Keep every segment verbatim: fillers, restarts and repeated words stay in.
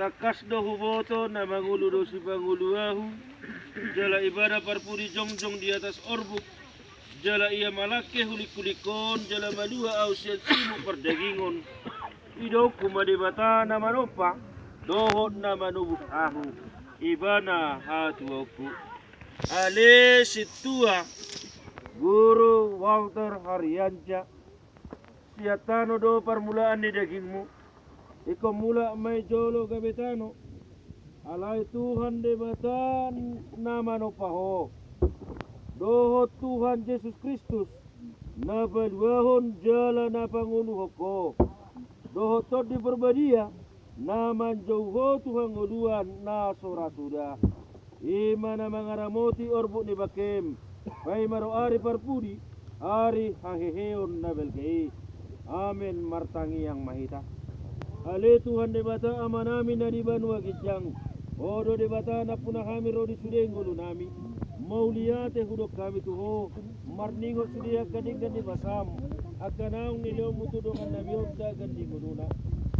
Tangkas do huboto na mangolu do sipangolu ahu, jala ibana parpudi jongjong di atas orbuk, jala ia malangke hulingkuling on, jala malua ahu sian sumur pardagingon. Idaonku ma Debata na manompa dohot na manobus ahu, ibana hatuaonku. Ale sintua Guru Walter Harianja, sian tano do parmulaan ni dagingmu. Ingkon mulak ma i jolo gabe tano. Alai Tuhan Debata na manompa ho, dohot Tuhan Jesus Kristus na paluahon jala na pangoluhon ho, dohot Tondi Parbadia na manjou ho tu hangoluan na so ra suda. I ma na mangaramoti orbuk ni bangkem, paima ro ari parpudi, ari haheheon na balga i. Amen. Martangiang ma hita. Ale Tuhan Debata Amanami na di banua ginjang, Ho do Debata nampuna hami ro di sude ngolunami. Mauliate hudok hami tu Ho, marningot sude angka denggan ni basam, angka naung nilehonmu tu dongannami on tagan di ngoluna.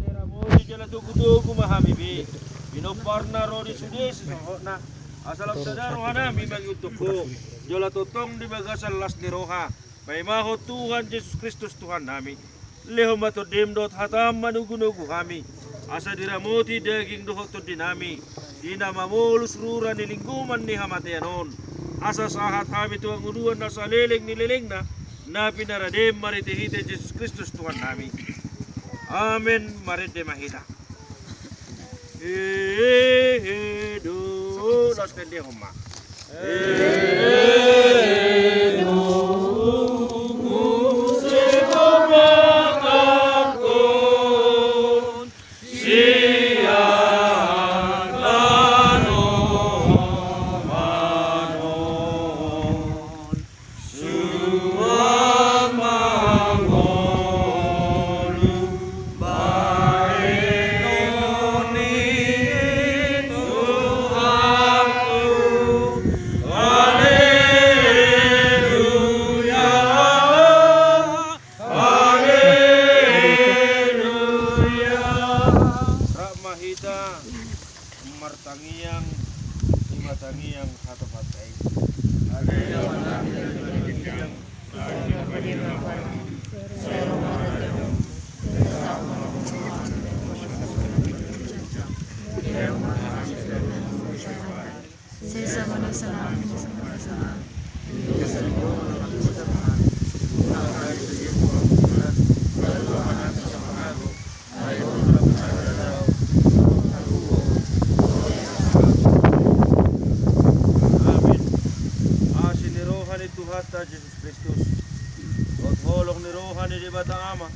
Sai ramoti jala togutogu ma hami be pinomparna ro di sude sisolhotna, asa lam sada rohanami mangihuthon Ho jala tongtong di bagasan las ni roha. Paimahon Tuhan Jesus Kristus Tuhannami. Lehon ma Tondim dohot hatam manugunugu hami, asa diramoti daging dohot tondinami di na mamolus rura ni linggoman ni hamatean on, asa sahat hami tu hangoluan na saleleng ni lelengna, na pinaradem marhitehite Jesus Kristus Tuhannami. Amen. Marende ma hita. Ehe do. Las tendehon ma. Rap ma hita martangiang, martangiang hatop hata i. Sesa manusa na, sesa manusa na. Amin. Asi ni roha ni Tuhanta Jesus Kristus, dohot holong ni roha ni Debata Ama,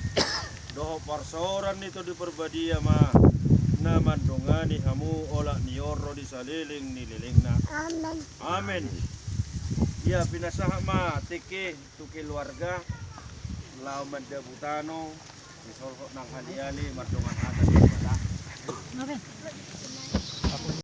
dohot parsaoran ni Tondi Parbadia ma na mandongani hamu olat ni on ro di saleleng ni lelengna. Amen. Amen. Ia pinasahat ma tingki tu keluarga laho mandabu tano, disolhot nang hali-hali mardongan hata di Debata. Amen.